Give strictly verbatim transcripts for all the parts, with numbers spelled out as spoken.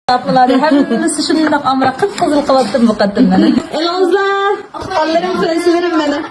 ئاپىلار، ھەممىسى شۇنداق ئامراق قىپقىزىل قىلىۋاتىدۇ مۇقەددىم مانا. ئېلىڭىزلار، تۇغقانلىرىم، سۆيسىلىرىم مېنىڭ.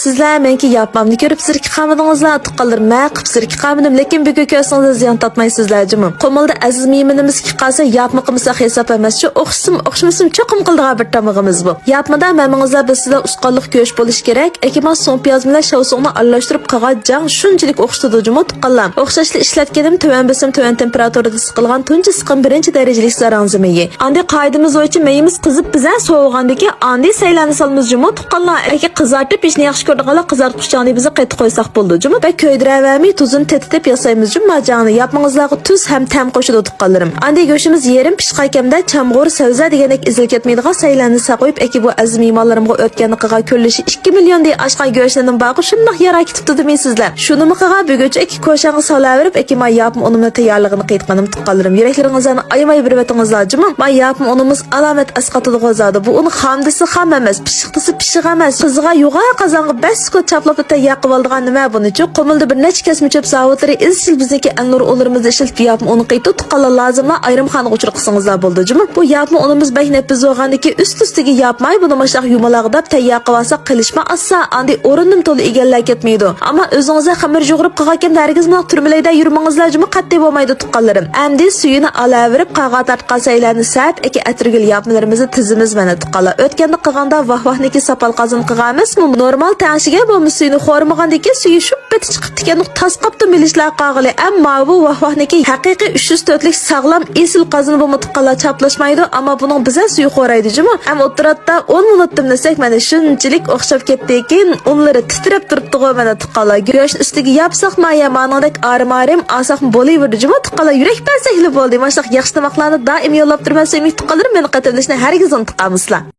سىزلەر مەنكى ياپمامنى كۆرۈپ زېرىكىپ قالمىدىڭىزلار؟ تۇغقانلىرىم، مەن قىپسېرىك قالمىدىم، لېكىن بۈگۈن كۆرسىڭىزلەر زىيان تارتمايسىزلەر جۇمۇ. قۇمۇلدا ئەزىز مېھمىنىمىزگە قالسا ياپما قىلمىساق ھېساب ئەمەسچۇ، ئوخشىسىمۇ ئوخشىمىسىمۇ چوقۇم قىلىدىغان بىر تامىقىمىز بۇ. ياپمىدا مەمىڭىزلار بىلسىلەر ئۇسقانلىق گۆش بولۇشى كېرەك، ئەكىمال سوڭ پىياز بىلەن شاۋسۇڭنى ئارىلاشتۇرۇپ قىلغان جاڭ شۇنچىلىك ئوخشىتىدۇ جۇمۇ تۇغقانلار. ئوخشاشلا ئىشلەتكىنىم تۆۋەن بېسىم، تۆۋەن تېمپېراتۇرىدا سىقىلغان تۇنجى سىقىم بىرىنچى دەرىجىلىك زاراڭزا مېيى. ئاندى قائىدىمىز بويىچە مېيىمىز قىزىپ بىزە سوۋۇغاندىن كېيىن ئاندى سەيلەننى سالىمىز جۇمۇ تۇغقانلار. ئەگەر قىزارتىپ يېيىشنى ياخشى كۆرىدىغانلار قىزارتقۇچ چاڭنى بىزگە قېتىپ قويساق بولىدۇ جۇمۇ. بەك كۆيدۈرەۋەرمەي تۇزىنى تېتىتىپ ياسايمىز جۇمۇ ما جاڭنى. ياپمىڭىزلارغا تۈز ھەم تەم قوشىدۇ تۇغقانلىرىم. ئاندى گۆشىمىز يېرىم پىشقانكەندە چامغۇر سەۋزە دېگەندەك ئېزىلىپ كەتمەيدىغان سەيلەننى ساقىيىپ ئەكى بۇ ئەزىز مېھمانلىرىمغا ئۆتكەندە قىلغان كۆرۈلۈشى ئىككى مىليوندىن ئاشقان گۆشلىرىم بارغۇ شۇنداق يارا كېتىپتۇ دېمەيسىزلەر. شۇنىمۇ قىلغان بۈگۈنچە ئەكى كوشاڭغا سالاۋېرىپ ئەكى ما ياپما ئۇنۇمنى تەييارلىغىنى قېيتقىنىم تۇغقانلىرىم. يۈرەكلىرىڭىزلارنى ئايىماي بېرىۋېتىڭىزلار جۇمۇ. ما ياپما ئۇنىمىز ئالامەت ئەسقاتىدىغۇ زادى. بۇ ئۇن خام دېسە خام ئەمەس، پىششىق دېسە پىششىق ئەمەس. قىزىغا يوغان قازانغا بەس سېكۇنت چاپلاپلا تەييار قىلىۋالىدىغان نېمە بۇنىچۇ؟ قۇمۇلدا بىر نەچچە كەسمە چۆپ زاۋۇتلىرى ئىزچىل بىزنىڭكى ئەلنۇر ئۇنلىرىمىزدا ئىشلىتىپ ياپما ئۇنى قېيتىدۇ تۇغقانلار. لازىملا ئايرىم خانىغا ئۇچرىتىپ قىلسىڭىزلار بولىدۇ جۇمۇ. بۇ ياپما ئۇنىمىز بەك نەپىز بولغاندىكى ئۈستى ئۈستىگە ياپماي بۇنى ماشۇنداق يۇمىلاغداپ تەييار قىلىۋالساق قىلىشما ئاسسا ئاندى ئورۇننىمۇ تولا ئىگىلەپ كەتمەيدۇ. ئەمما ئۆزىڭىزدە خېمىر يۇغۇرۇپ قىلغانكەندە ھەرگىزمۇ تۈرمىلەيدە يۈرمىڭىزلار جۇمۇ، قەتئىي بولمايدۇ تۇغقانلىرىم. ئەمدى سۈيىنى ئالاۋېرىپ قاغا تارتقان سەيلەننى سەپ ئەكى ئەتىرگۈل ياپمىلىرىمىزنى تىزىمىز مانا تۇغقانلار. ئۆتكەندە قىلغاندا ۋاھ ۋاھنىكى ساپال قازان قىلغان ئەمەسمۇ؟ نورمال تەڭشىگەن بولما سۈيىنى خورمىغاندىكى سۈيى شۇ پېتى چىقىپتىكەن، تاس قاپتۇ مىلىشلار قاغىلى. ئەمما بۇ ۋاھ ۋاھنىكى ھەقىقىي ئۈچ يۈز تۆتلۈك ساغلام ئېسىل قازىنى بولما تۇغقانلار چاپلاشمايدۇ، ئەمما بۇنىڭ بىزە سۈيى خورايدۇ جۇمۇ. ئەمما ئوتتۇراتتا ئون مىنۇتتىن دېسەك مانا شۇنچىلىك ئوخشاپ كەتتىكى، ئۇنلىرى تىترەپ تۇرۇپتىغۇ مانا تۇغقانلار. گۆشنى ئۈستىگە ياپساقما يا مانىڭدەك ئارىم ئارىم ئالساقمۇ بولۇۋېرىدۇ جۇمۇ تۇغقانلار. يۈرەك بەرسەكلا بولدى. ماشۇنداق ياخشى تاماقلارنى دائىم يوللاپ تۇرىمەن سۆيۈملۈك تۇغقانلىرىم، مېنى قېتىۋېلىشنى ھەرگىز ئۇنتۇپ قالمىسىلا.